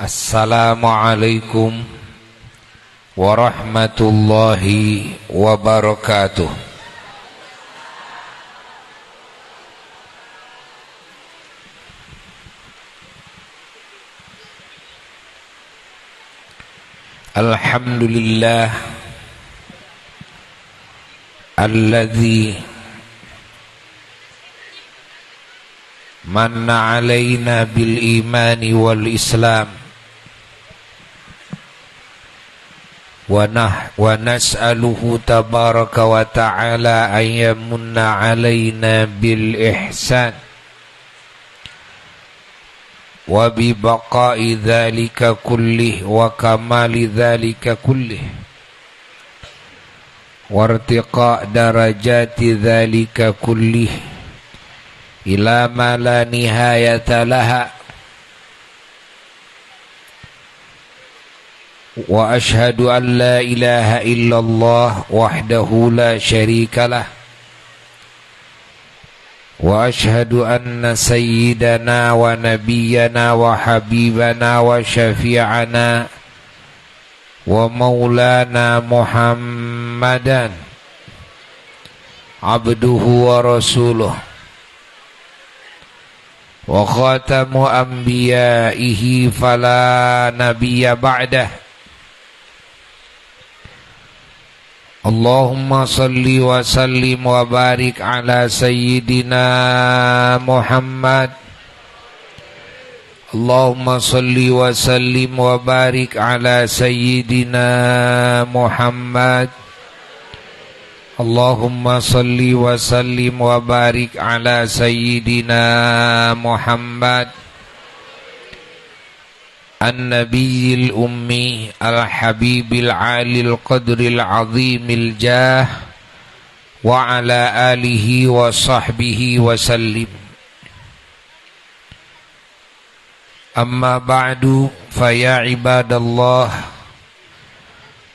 Assalamualaikum warahmatullahi wabarakatuh. Alhamdulillah alladzi manna alaina bil imani wal islam wa nas'aluhu tabaraka wa ta'ala an yamunna alaina bil ihsan wa bi baqa'i dhalika kullih wa kamali dhalika kullih wartiqa darajati dhalika kullih ila ma la nihayata laha. Wa ashhadu an la ilaha illallah wahdahu la syarika lah wa ashhadu anna sayyidana wa nabiyyana wa habibana wa syafi'ana wa maulana Muhammadan abduhu wa rasuluh wa khatamu anbiya'ihi fala nabiyya ba'dah. Allahumma salli wa sallim wa barik ala sayyidina Muhammad. Allahumma salli wa sallim wa barik ala sayyidina Muhammad. Allahumma salli wa sallim wa barik ala sayyidina Muhammad An-Nabiyil Ummi Al-Habibil Alil Qadril Azimil Jah wa ala alihi wa sahbihi wa sallim. Amma ba'du, fa ya ibadallah,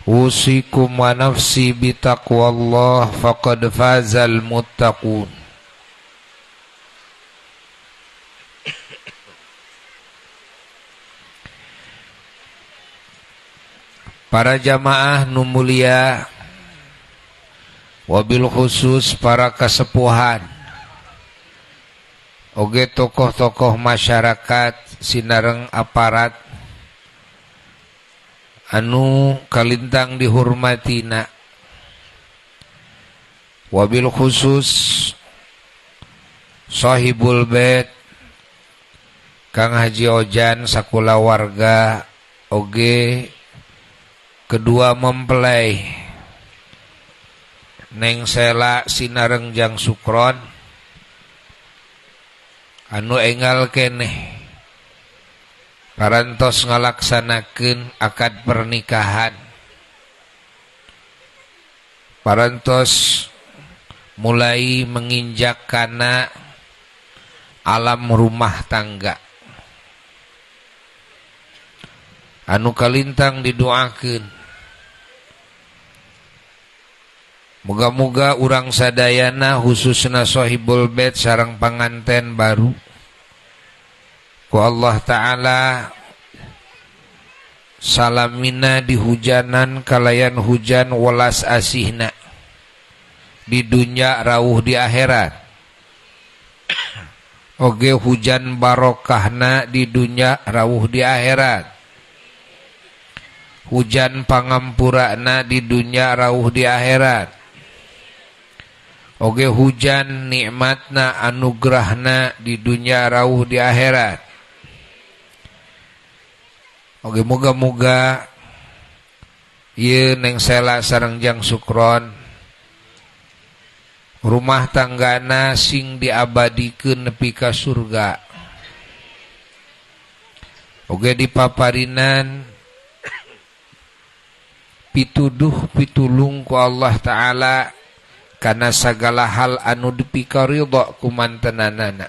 usikum wa nafsi bitaqwallah faqad fazal muttaqun. Para jamaah nu mulia, wabil khusus para kasepuhan, oge tokoh-tokoh masyarakat sinareng aparat anu kalintang dihormatina, wabil khusus sahibul bait Kang Haji Ojan sakulawarga oge kedua mempelai Neng Sela sinareng Jang Sukron anu enggal keneh parantos ngalaksanakeun akad pernikahan, parantos mulai menginjak kana alam rumah tangga anu kalintang didoakeun. Moga-moga urang sadayana khususna sahibul bait sareng panganten baru ku Allah Ta'ala salamina dihujanan kalayan hujan welas asihna di dunya rauh di akhirat, oge hujan barokahna di dunya rauh di akhirat, hujan pangampurana di dunya rauh di akhirat, oge hujan nikmatna anugerahna di dunya rauh di akhirat. Oge moga-moga ieu Neng Sela sareng Jang Sukron rumah tanggana sing diabadikeun nepi ka surga, oge dipaparinan pituduh pitulung ku Allah Ta'ala kana sagala hal anu dipikaridho ku mantenanana,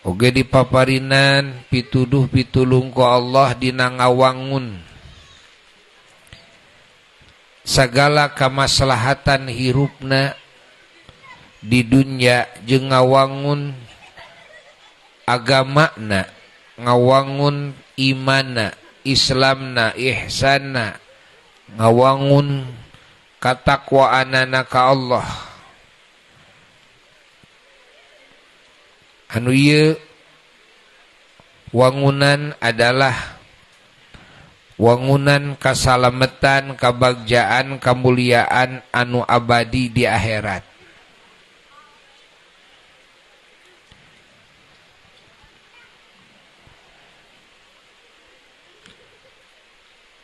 oge dipaparinan pituduh pitulung ku Allah dina ngawangun sagala kamaslahatan hirupna di dunya jeung ngawangun agamana ngawangun imana, Islamna, ihsanna, ngawangun katakwaanana ka Allah. Anu ieu wangunan adalah wangunan kasalametan, kabagjaan, kamuliaan anu abadi di akhirat.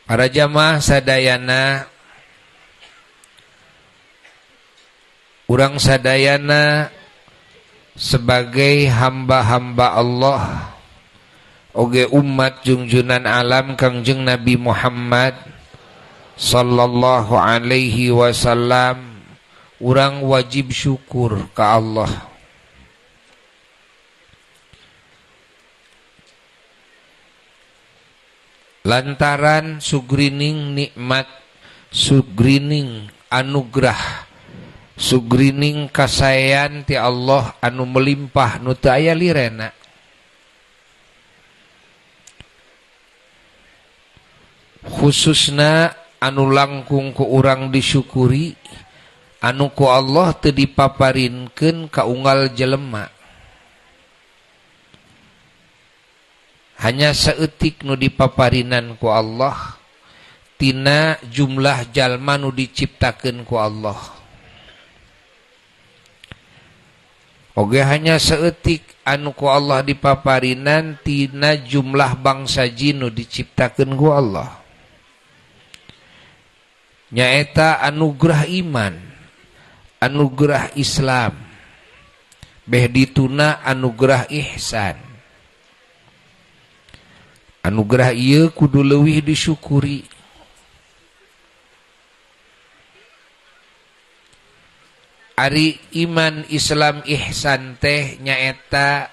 Para jamaah sadayana, urang sadayana sebagai hamba-hamba Allah oge umat jungjunan alam Kangjeng Nabi Muhammad sallallahu alaihi wasallam, urang wajib syukur ka Allah. Lantaran sugrining nikmat, sugrining anugerah, sugrining kasaean ti Allah anu melimpah nu teu aya lirena. Khususna anu langkung ku urang disyukuri, anu ku Allah teu dipaparinkeun ka unggal jelema. Hanya saeutik nu dipaparinan ku Allah tina jumlah jalma nu diciptakeun ku Allah. Oge hanya saeutik anu ku Allah dipaparinan tina jumlah bangsa jin nu diciptakeun ku Allah. Nyaeta anugerah iman, anugerah Islam, beh dituna anugerah ihsan. Anugerah ieu kudu leuwih disyukuri. Ari iman Islam ihsan teh nyaeta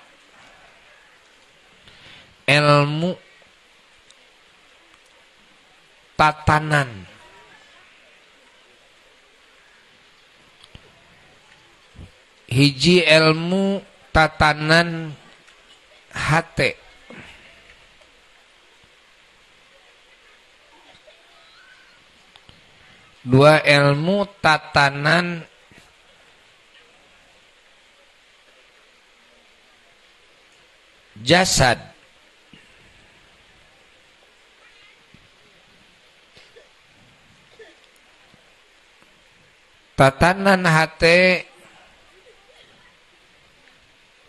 ilmu tatanan. Hiji ilmu tatanan hate. Dua ilmu tatanan jasad. Tatanan hate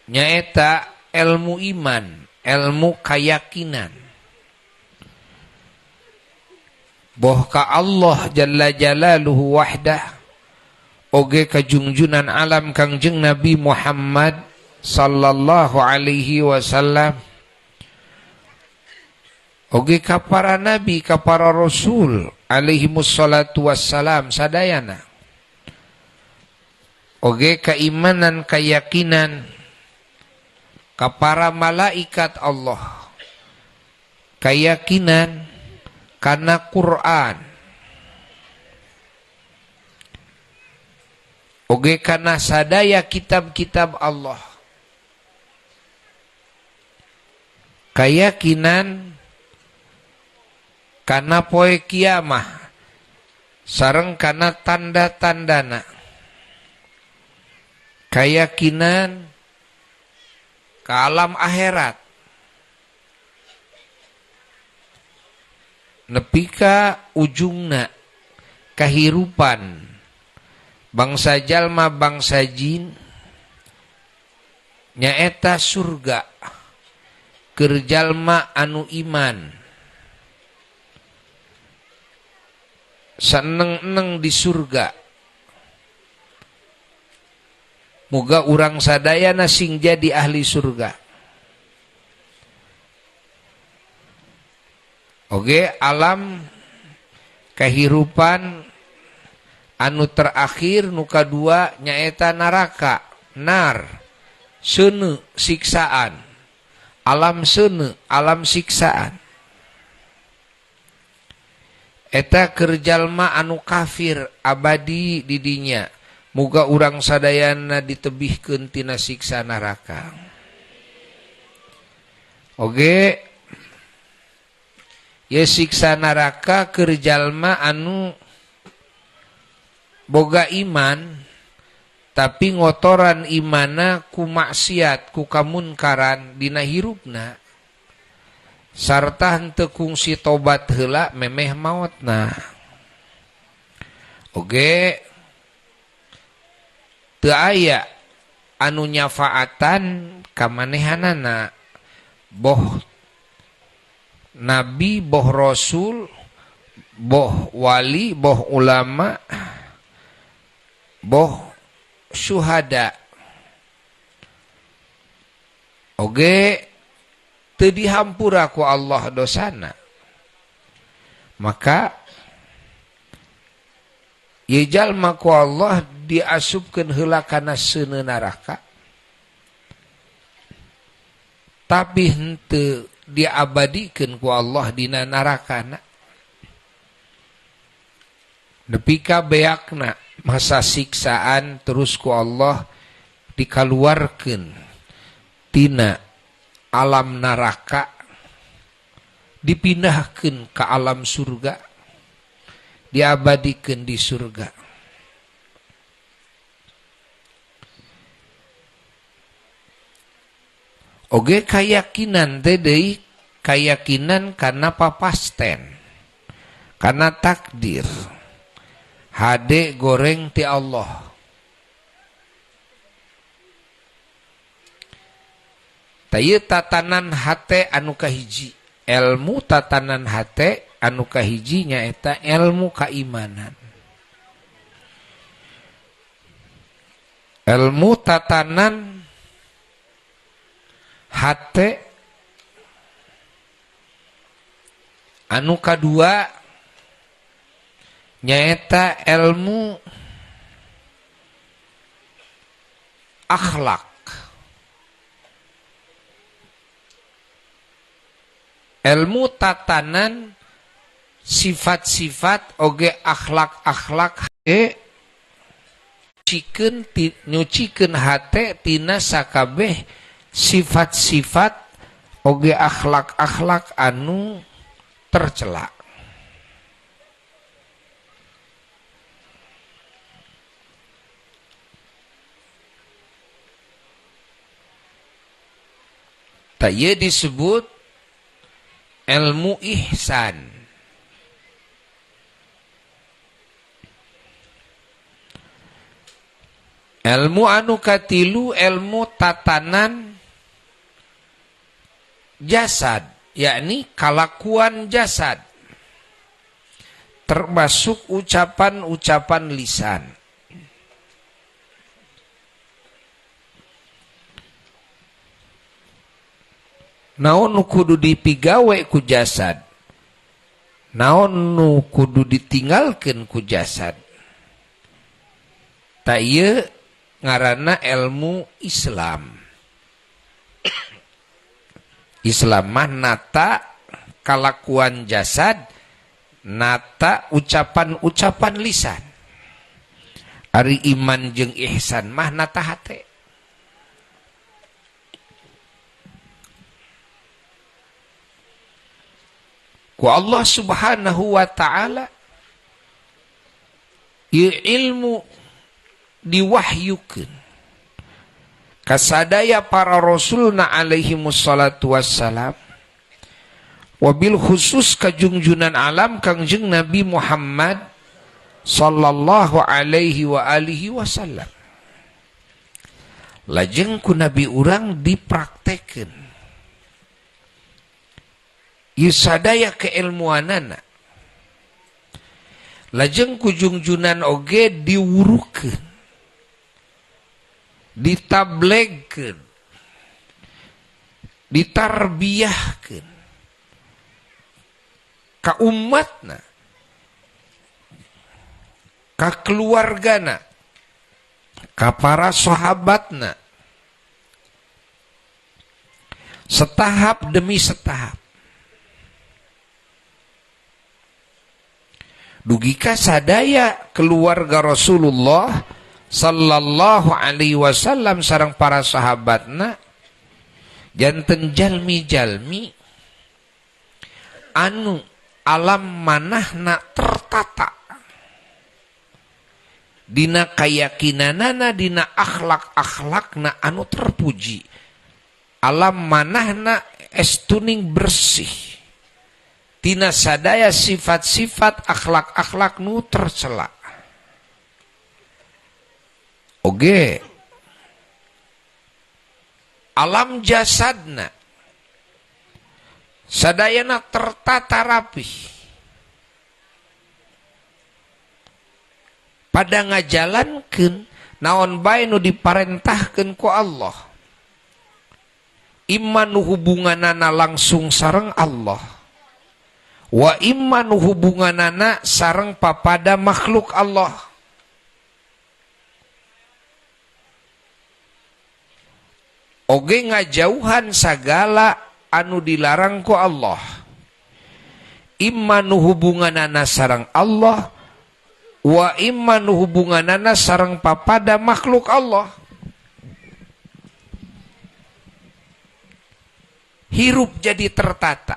nyaeta ilmu iman, ilmu kayakinan. Boh ka Allah jalla jalaluhu wahdah, oge kajungjunan alam Kangjeng Nabi Muhammad sallallahu alaihi wasallam, oge ka para nabi, ka para rasul alaihi wassalatu wassalam sadayana, oge keimanan keyakinan ka para malaikat Allah, keyakinan karena Quran, oge kana sadaya kitab-kitab Allah, keyakinan kana poe kiamah sareng kana tanda-tandana, keyakinan ka alam akhirat, nepi ka ujungna kahirupan bangsa jalma bangsa jin nyaeta surga keur jalma anu iman, seneng-eneng di surga. Muga urang sadayana sing jadi ahli surga. Oge alam kehirupan anu terakhir nu kadua nyaeta neraka, nar, seuneu siksaan. Alam seuneu, alam siksaan. Eta keur jalma anu kafir abadi di dinya. Muga urang sadayana ditebihkeun tina siksa neraka. Oge ye siksa neraka keur jalma anu boga iman tapi ngotoran imana ku maksiat ku kamunkaran dina hirupna sarta henteu kungsi tobat heula memeh maotna. Oge teu aya anu nyafaatan ka manehanana, boh nabi, boh rasul, boh wali, boh ulama, boh syuhada. Oge teu dihampura ku Allah dosana. Maka ieu jalma ku Allah diasupkeun heula kana seuneu neraka, tapi henteu diabadikeun ku Allah dina narakana nepi ka beakna masa siksaan terus ku Allah dikaluarkeun tina alam neraka dipindahkeun ka alam surga, diabadikeun di surga. Oge kayakinan teh deui kayakinan kana papasten, kana takdir, hade goreng ti Allah. Tah ieu tatanan hate anu kahiji, ilmu tatanan hate anu kahiji nyaeta ilmu kaimanan. Ilmu tatanan hate anu kadua nyaeta ilmu akhlak. Ilmu tatanan sifat-sifat oge akhlak-akhlak nyucikeun hate tina sakabeh sifat-sifat oge akhlak-akhlak anu tercela. Tah ieu disebut ilmu ihsan. Ilmu anu katilu ilmu tatanan jasad, yakni kalakuan jasad, termasuk ucapan-ucapan lisan. Naon nu kudu dipigawe ku jasad, naon nu kudu ditinggalkeun ku jasad. Ta ieu ngaranna ilmu Islam. Islam mah nata kalakuan jasad, nata ucapan-ucapan lisan. Ari iman jeung ihsan mah nata hate. Ku Allah Subhanahu wa ta'ala ieu ilmu diwahyukeun kasadaya para rasulna alaihi wassalatu wassalam, wabil khusus kajungjunan alam Kangjeng Nabi Muhammad sallallahu alaihi wa alihi wasallam. Lajeng ku nabi urang dipraktekeun ieu sadaya keilmuanana. Lajeng ku jungjunan oge diwurukeun, ditablegkeun, ditarbiyahkeun ka umatna, ka keluargana, ka para sahabatna, setahap demi setahap. Dugika sadaya keluarga Rasulullah sallallahu alaihi wasallam sareng para sahabatna Janten jalmi-jalmi anu alam manahna tertata dina kayakinanana, dina akhlak-akhlakna anu terpuji, alam manahna estuning bersih tina sadaya sifat-sifat akhlak-akhlak nu tercela. Oge alam jasadna sadayana tertata rapih pada ngajalankeun naon bae nu diparentahkeun ku Allah, imma nu hubunganana langsung sareng Allah wa imma nu hubunganana sareng papada makhluk Allah. Oge ngajauhan sagala anu dilarang ku Allah, imma nu hubunganana sareng Allah wa imma nu hubunganana sareng papada makhluk Allah. Hirup jadi tertata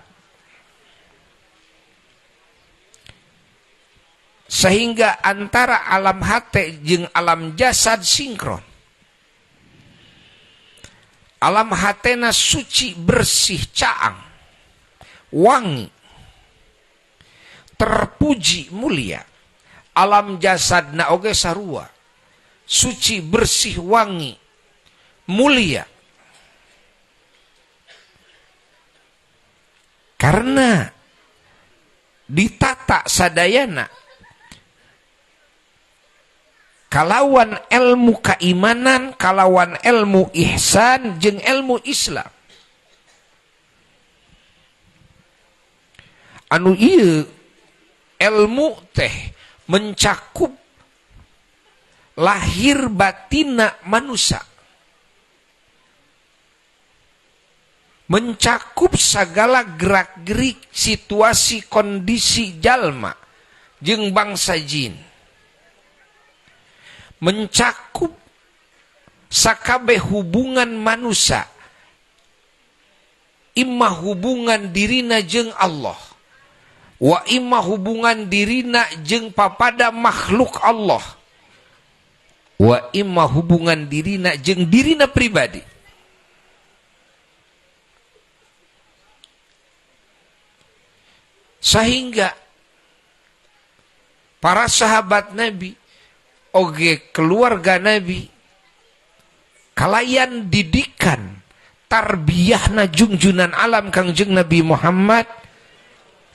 sehingga antara alam hate jeung alam jasad sinkron. Alam hatena suci, bersih, caang, wangi, terpuji, mulia. Alam jasadna oge sarua, suci, bersih, wangi, mulia. Karena ditata sadayana kalawan ilmu keimanan, kalawan ilmu ihsan jeung ilmu Islam. Anu ieu ilmu teh mencakup lahir batina manusia, mencakup segala gerak-gerik situasi kondisi jalma jeung bangsa jin, mencakup sakabeh hubungan manusia, imma hubungan dirina jeung Allah wa imma hubungan dirina jeung papada makhluk Allah wa imma hubungan dirina jeung dirina pribadi. Sehingga para sahabat Nabi oge keluarga Nabi kalayan didikan tarbiyahna jungjunan alam Kangjeng Nabi Muhammad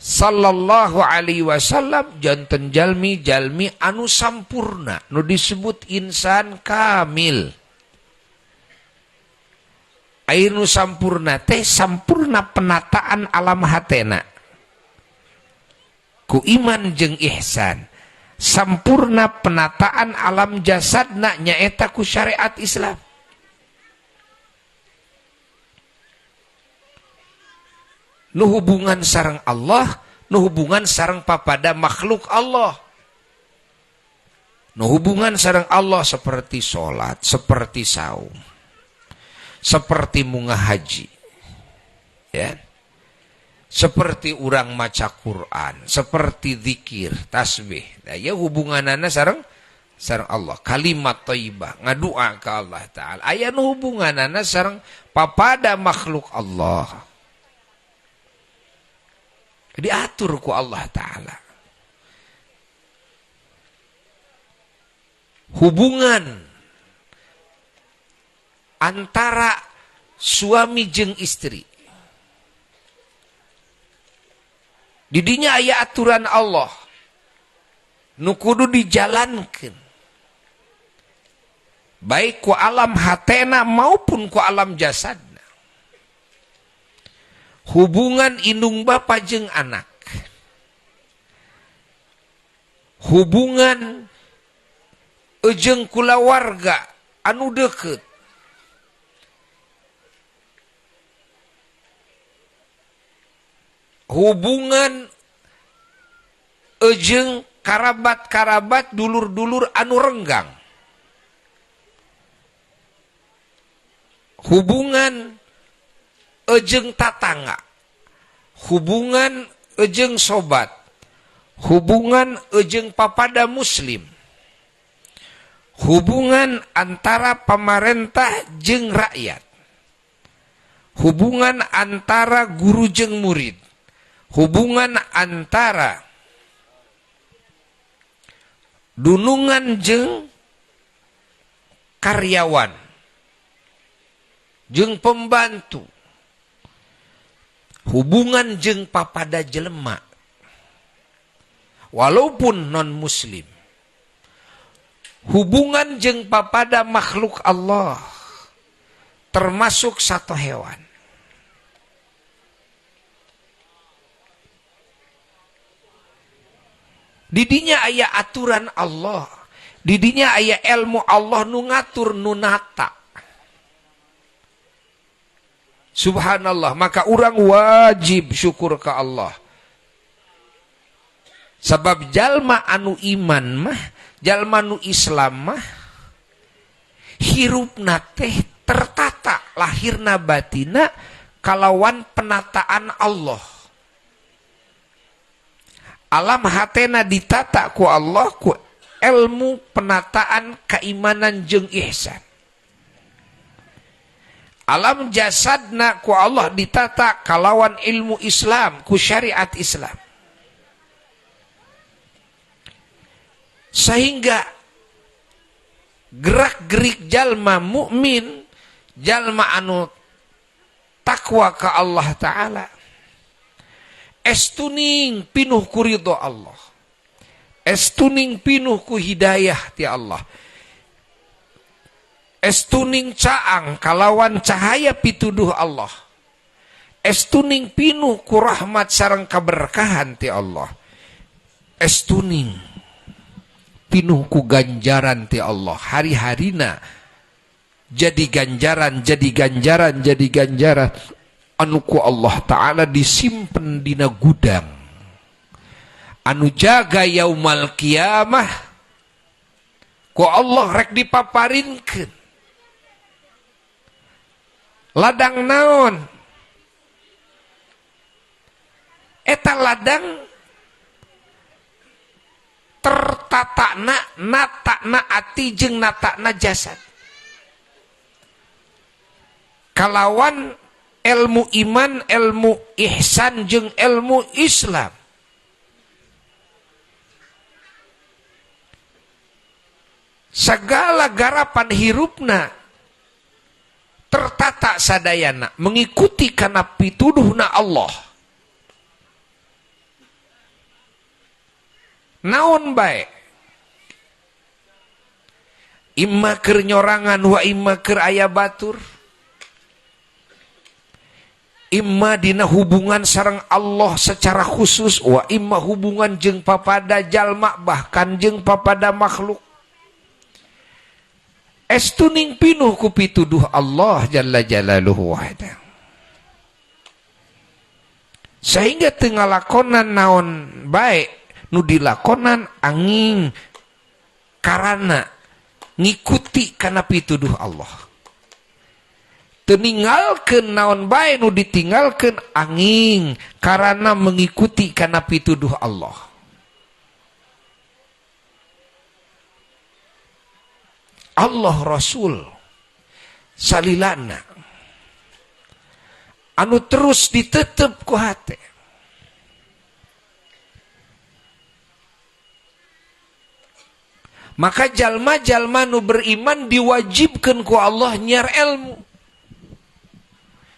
sallallahu alaihi wasallam janten jalmi-jalmi anu sampurna nu disebut insan kamil. Air nu sampurna teh sampurna penataan alam hatena ku iman jeung ihsan, sampurna penataan alam jasadna nyaeta ku syariat Islam. Nu hubungan sareng Allah, nu hubungan sareng papada makhluk Allah. Nu hubungan sareng Allah seperti sholat, seperti saum, seperti munga haji, ya, seperti urang maca Quran, seperti zikir, tasbih. Nah, ya hubunganana sareng sareng Allah, kalimat thayyibah, ngadua ka Allah Ta'ala. Aya nu hubunganana sareng papada makhluk Allah. Diatur ku Allah Ta'ala. Hubungan antara suami jeung istri, didinya aya aturan Allah nu kudu dijalankeun, baik ku alam hatena maupun ku alam jasadna. Hubungan indung bapa jeung anak, hubungan jeung kulawarga anu deukeut, hubungan jeung karabat-karabat dulur-dulur anu renggang, hubungan ejeng tatangga, hubungan ejeng sobat, hubungan ejeng papada muslim, hubungan antara pemerintah jeung rakyat, hubungan antara guru jeung murid, hubungan antara dunungan jeung karyawan jeung pembantu, hubungan jeung papada jelema walaupun non muslim, hubungan jeung papada makhluk Allah termasuk satu hewan. Didinya aya aturan Allah, didinya aya ilmu Allah nu ngatur nu nata. Subhanallah, maka urang wajib syukur ke Allah. Sebab jalma anu iman mah, jalma nu Islam mah hirupna teh tertata lahirna batina kalawan penataan Allah. Alam hatena ditata ku Allah ku ilmu penataan keimanan jeung ihsan. Alam jasadna ku Allah ditata kalawan ilmu Islam ku syariat Islam. Sehingga gerak-gerik jalma mukmin, jalma anu takwa ka Allah Ta'ala, estuning pinuh ku ridho Allah, estuning pinuh ku hidayah ti Allah, estuning caang kalawan cahaya pituduh Allah, estuning pinuh ku rahmat sareng kaberkahan ti Allah, estuning pinuh ku ganjaran ti Allah. Hari-harina jadi ganjaran, jadi ganjaran, jadi ganjaran anu ku Allah Ta'ala disimpen dina gudang anu jaga yaumal kiamah ku Allah rek dipaparinkeun. Ladang naon? Eta ladang tertatakna natakna ati jeung natakna jasad kalawan ilmu iman, ilmu ihsan jeung ilmu Islam. Segala garapan hirupna tertata sadayana mengikuti kana pituduhna Allah. Naon bae? Imma keur nyorangan wa imma keur aya batur. Imma dina hubungan sareng Allah secara khusus wa imma hubungan jeung papada jalma bahkan jeung papada makhluk. Estuning pinuh ku pituduh Allah jalla jalaluhu wahda. Sehingga teu ngalakonan naon bae nu dilakonan angin karana ngikuti kana pituduh Allah. Teu ninggalkeun naon bae nu ditinggalkeun angin karana mengikuti kana pituduh Allah. Allah Rasul salilana anu terus ditetep ku hate. Maka jalma-jalma nu beriman diwajibkeun ku Allah nyiar ilmu.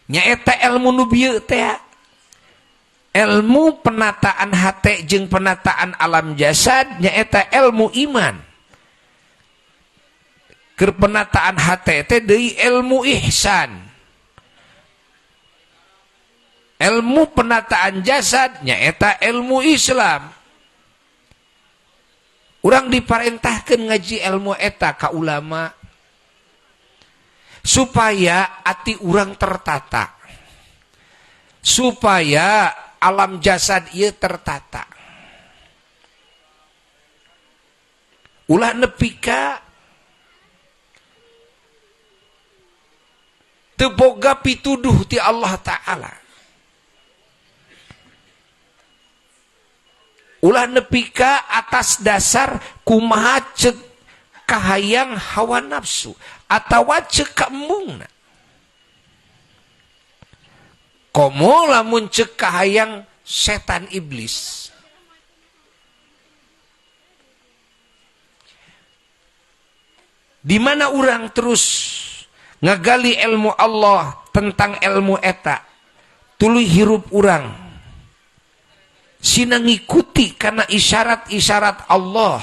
Nyaeta ilmu nu bieu teh, ilmu penataan hate jeung penataan alam jasad, nyaeta ilmu iman. Keur penataan hate teh deui ilmu ihsan. Ilmu penataan jasad nyaeta ilmu Islam. Urang diparentahkeun ngaji ilmu eta ka ulama supaya ati urang tertata, supaya alam jasad ieu tertata. Ulah nepi ka Teu boga pituduh ti Allah Ta'ala. Ulah nepi ka atas dasar kumaha ceuk kahayang hawa nafsu atawa ceuk kaembungna. Komo lamun ceuk kahayang setan iblis. Di mana urang terus ngagali ilmu Allah tentang ilmu eta, tuluy hirup urang sina ngikuti karena isyarat-isyarat Allah,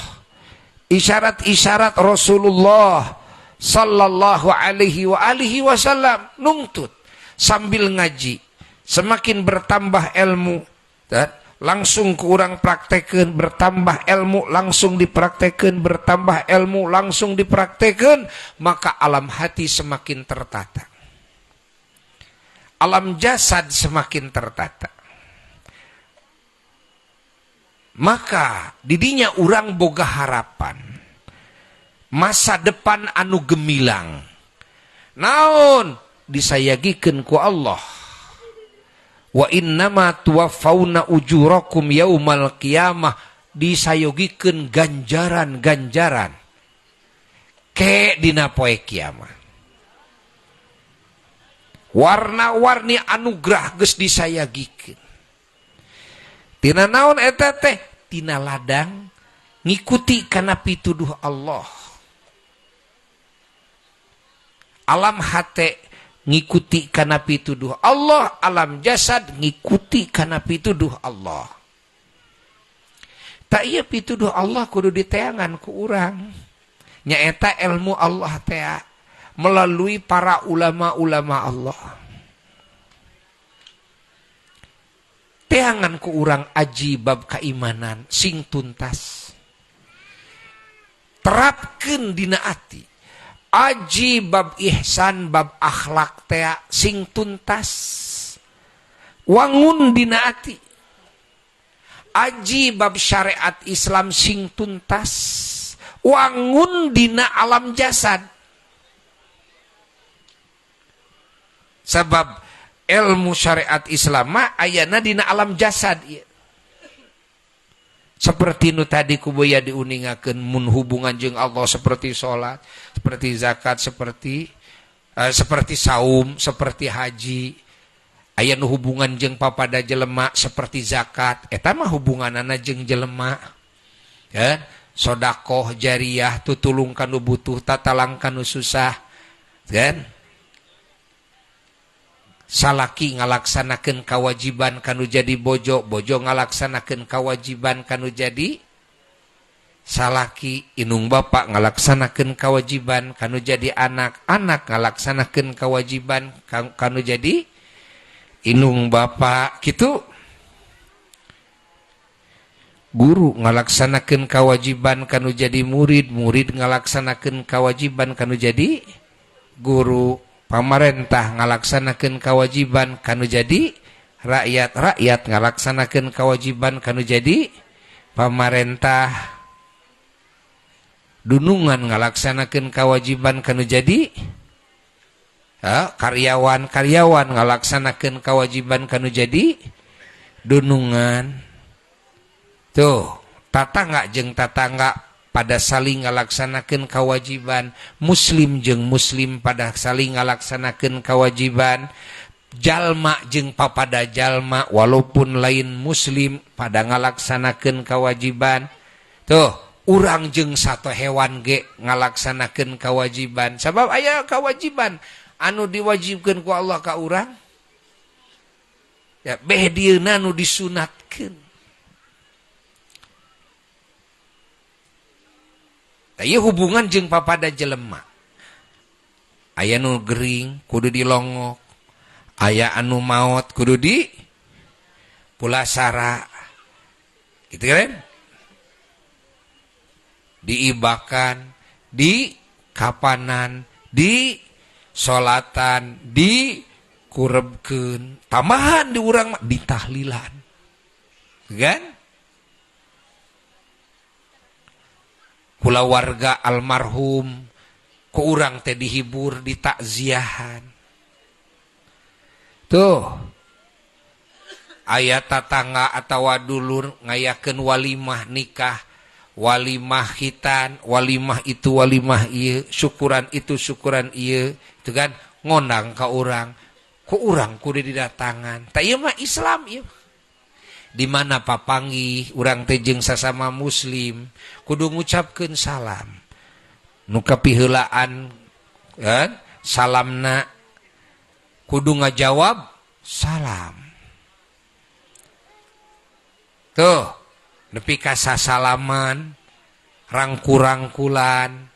isyarat-isyarat Rasulullah sallallahu alaihi wa alihi wasallam, nungtut sambil ngaji, semakin bertambah ilmu, dan langsung ke urang praktekeun, bertambah ilmu langsung dipraktekeun, bertambah ilmu langsung dipraktekeun, maka alam hati semakin tertata, alam jasad semakin tertata. Maka didinya urang boga harapan masa depan anu gemilang. Naon disayagikeun ku Allah, wa innama tuwaffawna ujurakum yaumal qiyamah, disayogikeun ganjaran-ganjaran ke dina poe kiamat. Warna-warni anugerah geus disayagikeun. Tina naon eta teh? Tina ladang ngikuti kana pituduh Allah. Alam hate ngikuti kana pituduh Allah, alam jasad ngikuti kana pituduh Allah. Tak ieu pituduh Allah kudu diteangan ku urang. Nyaeta ilmu Allah teh melalui para ulama-ulama Allah. Teangan ku urang aji bab keimanan sing tuntas. Terapkeun dina ati. Aji bab ihsan bab akhlak tea sing tuntas. Wangun dina ati. Aji bab syariat Islam sing tuntas. Wangun dina alam jasad. Sebab ilmu syariat Islam mah ayana dina alam jasad ieu. Seperti nu tadi kuboya diuningakeun mun hubungan jeung Allah seperti salat, seperti zakat, seperti saum, seperti haji. Aya nu hubungan jeung papada jelema seperti zakat, eta mah hubunganana jeung jelema. Kan? Sodakoh jariah tutulung kanu butuh, tatalang kanu susah. Kan? Salaki ngalaksanakeun kewajiban kanu jadi bojo, bojo ngalaksanakeun kewajiban kanu jadi salaki, inung bapak ngalaksanakeun kewajiban kanu jadi anak, anak ngalaksanakeun kewajiban kanu jadi inung bapak, kitu. Guru ngalaksanakeun kewajiban kanu jadi murid, murid ngalaksanakeun kewajiban kanu jadi guru. Pamarentah ngalaksanakeun kewajiban kanu jadi rakyat, rakyat ngalaksanakeun kewajiban kanu jadi pamarentah, dunungan ngalaksanakeun kewajiban kanu jadi karyawan, karyawan ngalaksanakeun kewajiban kanu jadi dunungan. Tuh, tatangga jeung tatangga pada saling ngalaksanakeun kewajiban, muslim jeung muslim pada saling ngalaksanakeun kewajiban, jalma jeung papada jalma walaupun lain muslim pada ngalaksanakeun kewajiban. Tuh, urang jeung satu hewan ge ngalaksanakeun kewajiban. Sabab aya kewajiban anu diwajibkeun ku Allah ka urang. Ya beh dieuna nu disunatkeun. Ieu hubungan jeung papada jelema. Aya nu gering kudu dilongok, aya anu maot kudu di pulasara. Gitu kan? Diibakan, di kapanan, di solatan, di kurebkeun, tambahan di urang mah ditahlilan. Kan? Kulawarga almarhum ku urang teh dihibur, ditakziahan. Tuh aya tatangga atawa dulur ngayakeun walimah nikah, walimah khitan, walimah itu walimah ieu, syukuran itu syukuran ieu, itu kan ngondang ka urang, ku urang kudu didatangan. Tah ieu mah Islam ieu. Di mana papanggih urang teh jeung sasama muslim kudu ngucapkeun salam. Nu kapiheulaan kan salamna kudu ngajawab salam. Tuh nepi ka sasalaman, rangku-rangkulan,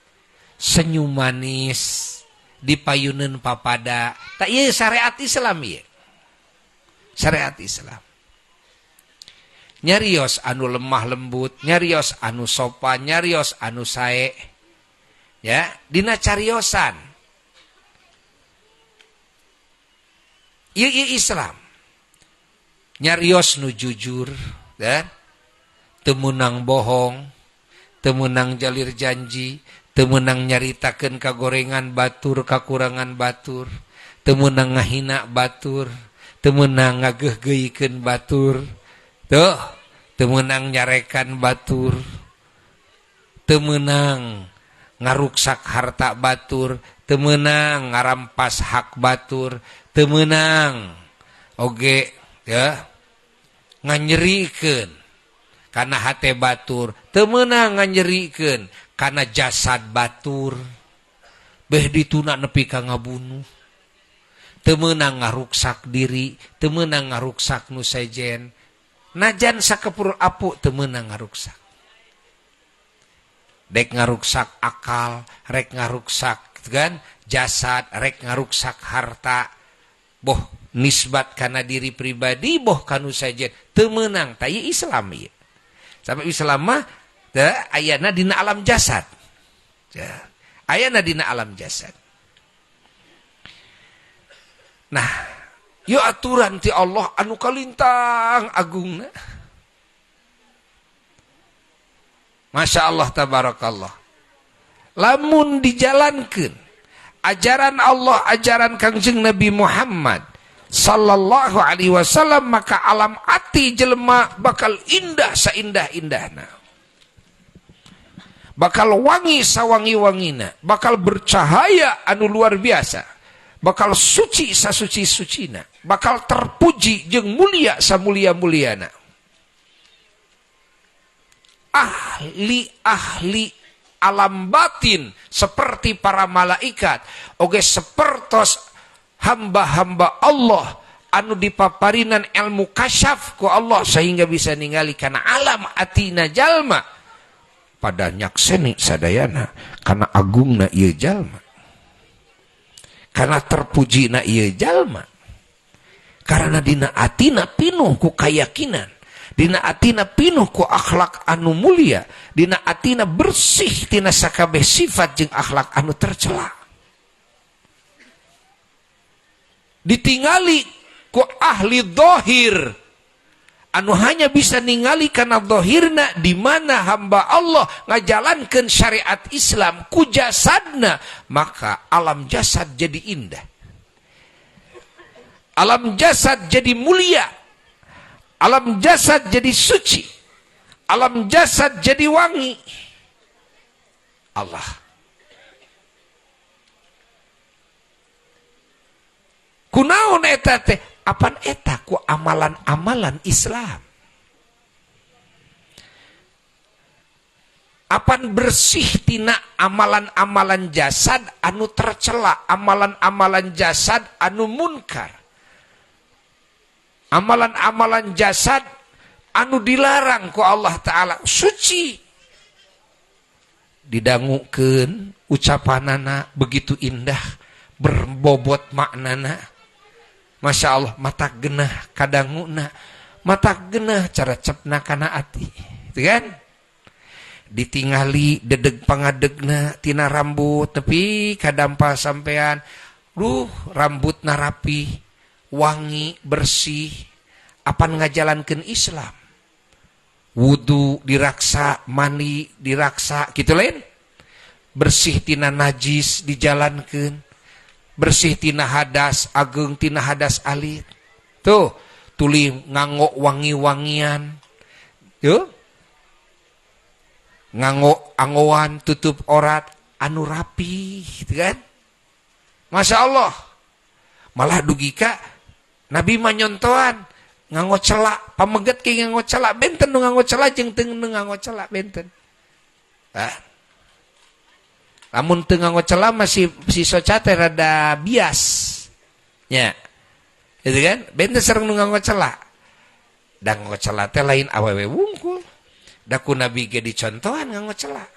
senyum manis, dipayuneun papada. Tah ieu syariat Islam ieu. Syariat Islam. Nyarios anu lemah lembut, nyarios anu sopan, nyarios anu sae. Ya, dina cariosan. Ieu Islam. Nyarios nu jujur, dan teu meunang bohong, teu meunang jalir janji, teu meunang nyaritakeun kagorengan batur, kakurangan batur, teu meunang ngahina batur, teu meunang ngageuhgeuikeun batur. Tuh, teu meunang nyarekan batur, teu meunang ngaruksak harta batur, teu meunang ngarampas hak batur, teu meunang oge ya nganyerikeun kana hate batur, teu meunang nganyerikeun kana jasad batur, beh dituna nepi ka ngabunuh, teu meunang ngaruksak diri, teu meunang ngaruksak nu sejen. Najan sakepur apu teu meunang ngaruksak. Dek ngaruksak akal, rek ngaruksak kan jasad, rek ngaruksak harta. Boh nisbat kana diri pribadi, boh kanu sejen teu meunang. Tah ieu Islam ieu. Sampai Islam mah teh ayana dina alam jasad. Ya, ayana dina alam jasad. Nah, yo aturan ti Allah anu kalintang agungna. Masya Allah tabarakallah. Lamun dijalankeun ajaran Allah, ajaran Kangjeng Nabi Muhammad sallallahu alaihi wasallam, maka alam ati jelema bakal indah saindah-indahna. Bakal wangi sawangi-wangina, bakal bercahaya anu luar biasa. Bakal suci sasuci-sucina, bakal terpuji jeung mulia samulia-muliana. Ahli-ahli alam batin seperti para malaikat, oge sepertos hamba-hamba Allah anu dipaparinan ilmu kasyaf ku Allah sehingga bisa ningali kana alam atina jalma pada nyakseni sadayana kana agungna ieu jalma, karena terpuji na ieu jalma, karena dina atina pinuh ku kayakinan, dina atina pinuh ku akhlak anu mulia, dina atina bersih tina sakabeh sifat jeung akhlak anu tercela. Ditingali ku ahli dohir anu hanya bisa ningali kana dohirna di mana hamba Allah ngajalankeun syariat Islam ku jasadna, maka alam jasad jadi indah, alam jasad jadi mulia, alam jasad jadi suci, alam jasad jadi wangi. Allah kunaon eta teh? Apan eta ku amalan-amalan Islam. Apan bersih tina amalan-amalan jasad anu tercela, amalan-amalan jasad anu munkar, amalan-amalan jasad anu dilarang ku Allah Ta'ala. Suci didangukeun ucapanana begitu indah, berbobot maknana. Masya Allah, mata genah kadanguna, mata genah cara cepna kana ati, gitu kan? Ditingali dedeg pangadegna tina rambut tepi kadampa sampean, duh rambutna rapi, wangi, bersih, apan ngajalankeun Islam. Wudu diraksa, mandi diraksa, gitu lain? Bersih tina najis dijalankeun. Bersih tina hadas ageng tina hadas alit. Tuh, tuli nganggo wangi-wangian. Tuh. Nganggo anggoan tutup orat anu rapi, gitu kan? Masya Allah. Malah dugika Nabi mah nyontoan nganggo celak, pameget ke nganggo celak benten nu nganggo celak jeung teu nganggo celak benten. Ah. Lamun teu nganggo celak masih si soca teh rada bias. Nya. Gitu kan? Benten sareng nu nganggo celak. Da nganggo celak teh lain awewe wungkul. Da ku Nabi ge dicontohan nganggo celak.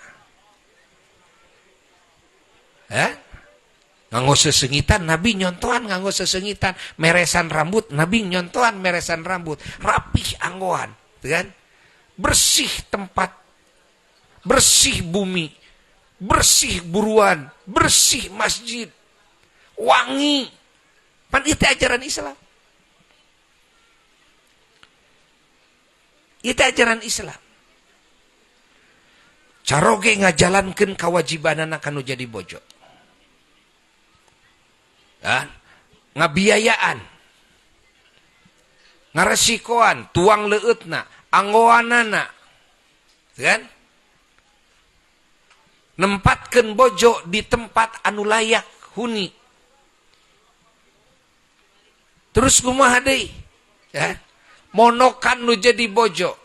Hah? Nganggo sesengitan, Nabi nyontohan nganggo sesengitan, meresan rambut, Nabi nyontohan meresan rambut, rapih anggoan, gitu kan? Bersih tempat, bersih bumi, bersih buruan, bersih masjid, wangi. Pan itu ajaran Islam. Itu ajaran Islam. Caroge ngajalankeun kewajibanana kanu jadi bojo. Kan? Ngabiayaan, ngaresikoan, tuang leueutna, anggoanana, kan? Nempatkeun bojo di tempat anu layak huni. Terus kumaha deui? Ya. Monokan nu jadi bojo.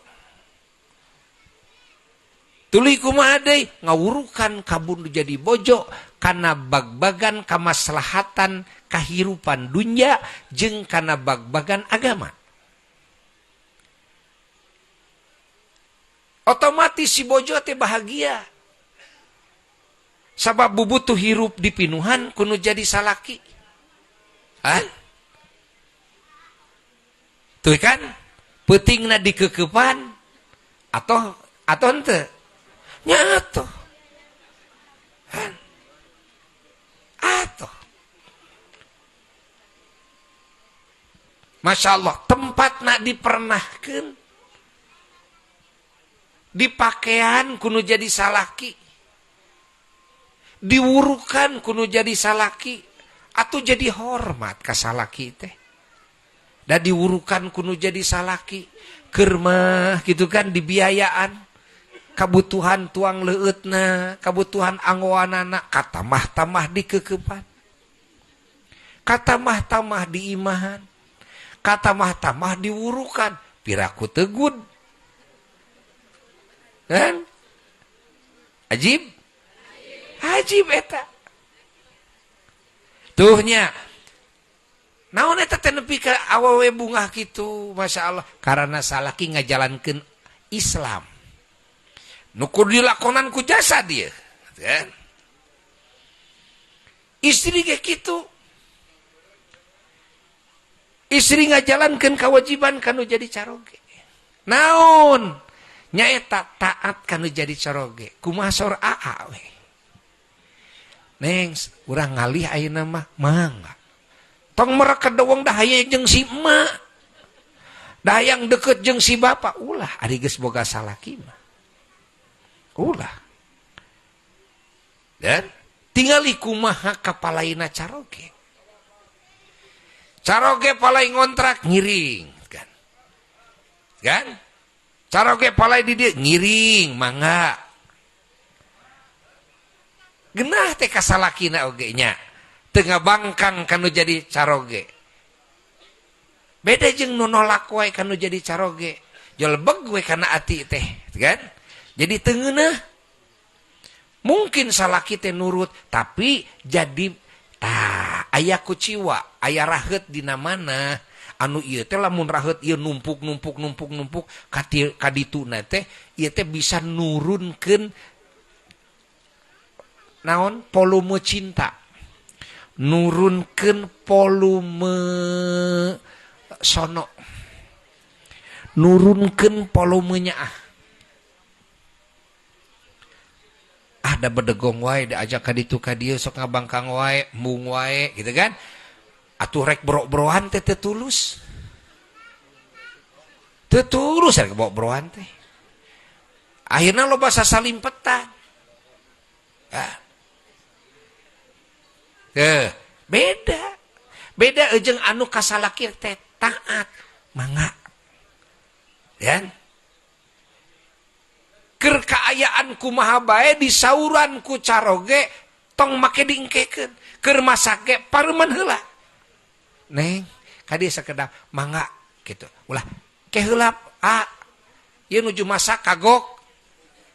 Tuluy kumaha deui? Ngawurukan kabun nu jadi bojo kana bag-bagan kamaslahatan kahirupan dunya jeung kana bag-bagan agama. Otomatis si bojo teh bahagia. Sabab bubutuh hirup dipinuhan kudu jadi salaki. Hah? Tuh kan? Peutingna dikekepan atau henteu? Nya atuh. Hah? Atuh. Masya Allah, tempatna dipernahkeun. Dipakaian kudu jadi salaki. Diwurukan kudu jadi salaki atau jadi hormat ka salaki teh. Da diwurukan kudu jadi salaki. Keur mah gitu kan dibiayaan. Kabutuhan tuang leueutna, kabutuhan anggoanana katamah-tamah dikekepan. Katamah-tamah diimahan. Katamah-tamah diwurukan, piraku tegud. Kan? Ajib? Ajib eta. Tuhnya. Naon eta teh nepi ka awewe bungah kitu, Masya Allah, karena salaki ngajalankeun Islam. Nu kudu dilakonan ku jasa dia, kan? Istri ge kitu. Istri ngajalankeun kewajiban kanu jadi caroge. Naon? Nyaeta taat kanu jadi caroge. Kumaha sor aa we. Neng, urang ngalih ayeuna mah mangga. Tong mereka deweng dah hayang jeung si emak. Dah hayang deket jeung si bapak, ulah ari geus boga salaki mah. Ulah. Dan tingali kumaha kapalaina caroge. Caroge palai ngontrak ngiring kan. Kan? Caroge palai di dieu ngiring mangga. Genah teh kasalakina oge nya. Teu ngabangkang kanu jadi caroge. Beda jeung nu nolak wae kanu jadi caroge. Jolebeg we kana ati teh, kan? Jadi teu ngeunah. Mungkin salaki teh nurut, tapi jadi tah aya kuciwa, aya raheut dina mana anu ieu teh lamun raheut ieu numpuk numpuk numpuk numpuk ka dituna teh ieu teh bisa nurunkeun naon volume cinta, nurunkeun volume sono, nurunkeun volumenya ah. Ada bedegong wae diajak ka ditu ka dieu sok ngabangkang wae, embung wae gitu kan. Atuh rek bro-broan teh teu tulus. Teu tulus rek bro-broan teh. Akhirna loba sasalimpetan. Ah. Teu, Beda. Beda jeung anu kasalaki teh taat, mangga. Ya. Keur kaayaan kumaha bae disauran ku caroge tong make diengkekeun. Keur masak ge pareuman heula. Neng, ka dieu sakedap, mangga gitu. Ulah ke heula a ieu nuju masak kagok.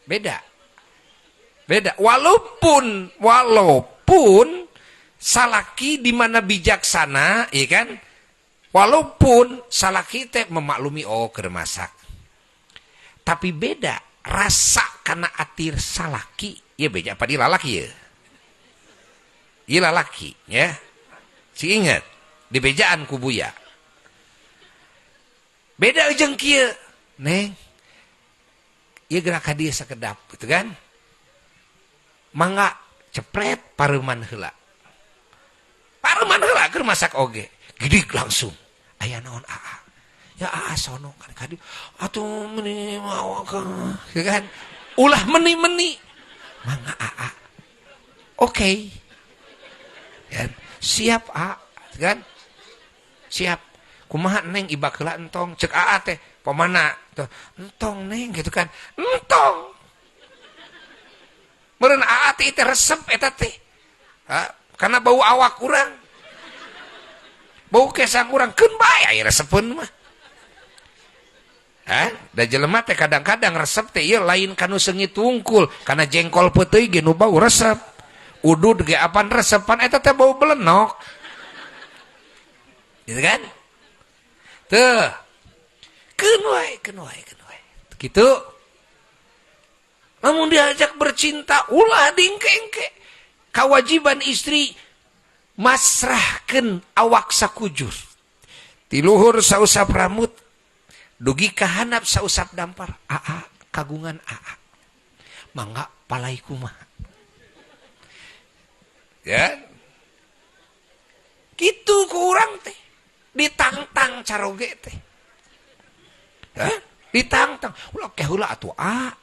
Beda. Beda. Walaupun walaupun salaki di mana bijaksana, iya kan? Walaupun salaki teh memaklumi, oh, keur masak. Tapi beda rasa karena atir salaki, ya beda apa di lalaki ya. Ieu lalaki ya. Si inget di bejaan ku Buya. Beda jeung kieu, Neng. Ieu gerak ka dieu sakedap gitu kan? Mangga cepret pareuman heula. Pareuman heula keur masak oge. Gidik langsung. Aya naon, aa? Ya aa sono kan ka dieu. Atuh meuni mawa gitu kan? Ulah meni-meni. Mangga, aa. Oke. Okay. Ya, siap, a, kan? Siap. Kumaha, Neng, ibak heula entong? Cek aa teh, pamana? Tuh, entong, Neng, gitu kan. Entong. Meureun aa teh teh resep eta teh. Ha, karena bau awak urang. Bau kesang urang keun bae aya resepeun mah. Hah? Da jelema teh kadang-kadang resep teh ieu lain kanu seungit wungkul, karena jengkol peuteuy ge nu bau resep. Udud ge apan resepan eta teh bau belenok. Gitu kan? Tuh. Keun wae, keun wae, keun wae. Gitu. Namun diajak bercinta ulah dingke-engke. Kewajiban istri masrahkeun awak sakujur. Ti luhur sausap rambut dugi ka handap sausap dampar. Aa, kagungan aa. Mangga palai kumaha. Ya. Gitu ku urang teh. Ditangtang caroge teh. Hah? Ditangtang. Ulah ke heula atuh a.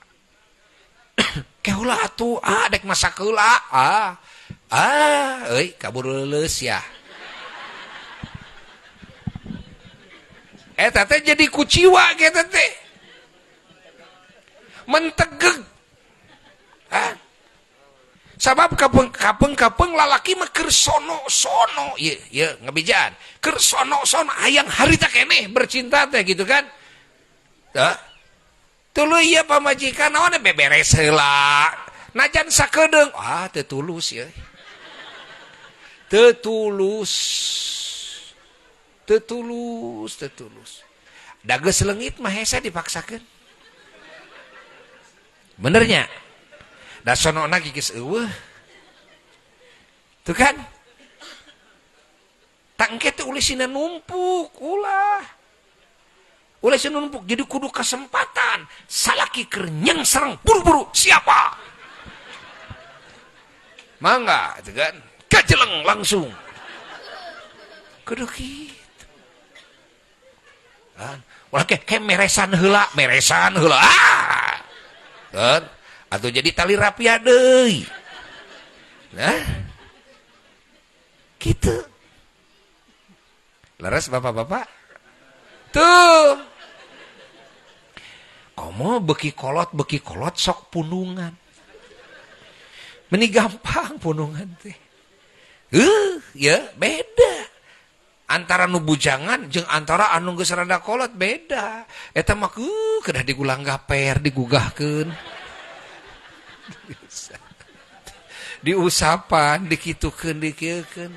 Ke heula atuh a dek masak heula. Ah. Ah, euy kabur leuleus ya. Eta teh jadi kuciwa kitu teh. Mentegeg. Hah? Sabab kapeng kapeng kapeng lalaki mah keur sono-sono, ieu ieu ngabejaan. Keur sono-sono hayang harita keneh bercinta teh gitu kan. Tah. Tuluy ieu pamajikan naon beberes heula. Najan sakedeung, ah teu tulus ye. Teu tulus. Teu tulus, teu tulus. Da geus leungit mah hese dipaksakeun. Benernya? Da sonona geus eueuh. Tuh kan? Tangke teh ulisina numpuk, ulah. Ulisina numpuk jadi kudu kesempatan. Salaki keur nyengsreng buru-buru siapa? Mangga, gitu kan? Kajeleng langsung. Kudu kitu. Kan? Ulah ke meresan heula, meresan heula. Ah! Kan? Atau jadi tali rapia deui. Nah. Gitu. Leres bapak-bapak? Tuh. Komo beki kolot sok punungan. Meni gampang punungan teh. Ya beda. Antara nu bujangan jeung antara anu geus rada kolot beda. Eta mah kedah digulang gaper, digugahkeun. Diusapan, dikitukeun, dikieukeun.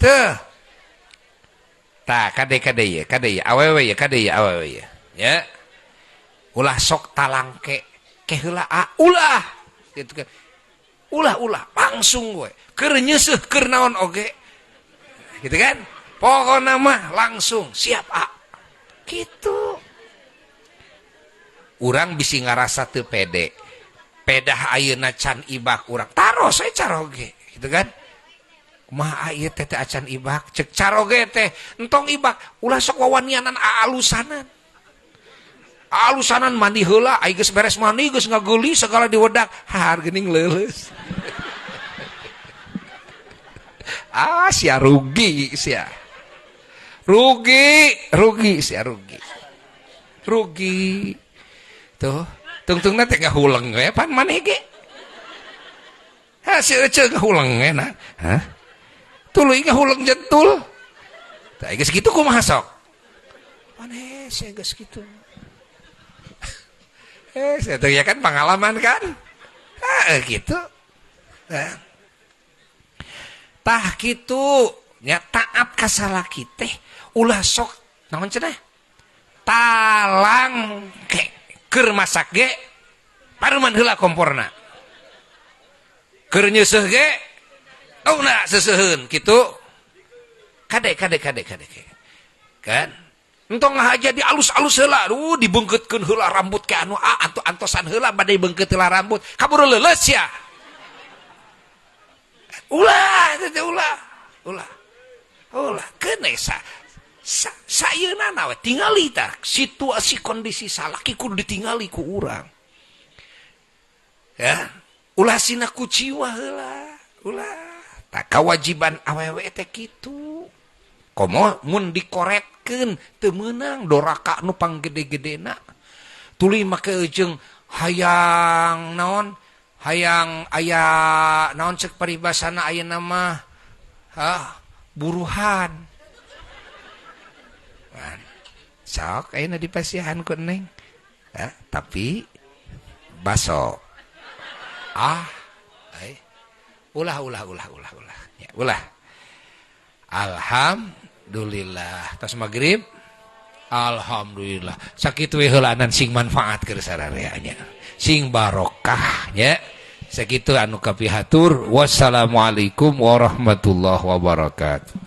Tuh. Tah, kade-kade ye, kade ye, awewe ye, kade ye, awewe ye. Ya. Ulah sok talangke, ke heula a, ulah. Gitu kan. Ulah-ulah, langsung we. Keur nyeuseuh, keur naon oge. Gitu kan? Pokona mah langsung siap a. Gitu. Urang bisi ngarasa teu pede. Pedah ayeuna can ibak urang. Taros we caroge, gitu kan? Kumaha ieu teh teh acan ibak, cek caroge teh entong ibak, ulah sok wawanianan aalusanan. Alusanan mandi heula, ai geus beres mandi geus ngageulis segala diwedak, har geuning leuleus. Ah, sia rugi, sia rugi, rugi, sia rugi, rugi. Tuh, tungtungna teh ngahuleng we pan maneh ge. Ha, si ece ngahuleng we nah. Hah? Tuluy ngahuleng jentul. Tah, geus kitu kumaha sok? Maneh sia geus kitu. Eh, saya tuh ya kan pengalaman kan? Ah, gitu. Nah. Tah kitu nya, taat ka salaki teh ulah sok naon cenah? Talangke. Keur masak ge pareman heula komporna. Keur nyeuseuh ge tongna seuseuheun kitu. Kade, kade, kade, kade. Kan? Entong aja di alus-alus heula, aduh, dibeungkeutkeun heula rambut ke anu ah antu antosan heula bade beungkeut heula rambut, kaburu leuleus ya. Ulah, teh ulah. Ulah. Ulah, keun sa sa sayeuna we tingali tah situasi kondisi salaki kudu ditingali ku urang. Ya, ulah sina kuciwa heula, ulah. Tah, kewajiban awewe teh kitu. Komo mun dikoretkeun teu meunang doraka nu panggede-gedena. Tuluy make jeung hayang naon? Hayang aya naon cek paribasana ayeuna mah? Hah, buruhan. Sok ayeuna dipasihan ku Neng. Ya, tapi baso. Ah, eh. Ulah, ulah, ulah, ulah, ulah. Ya, ulah. Alhamdulillah. Tos maghrib. Alhamdulillah. Sakitu we heulaanan, sing manfaat keur sararea nya. Sing barokah nya. Sakitu anu kapihatur. Wassalamualaikum warahmatullahi wabarakatuh.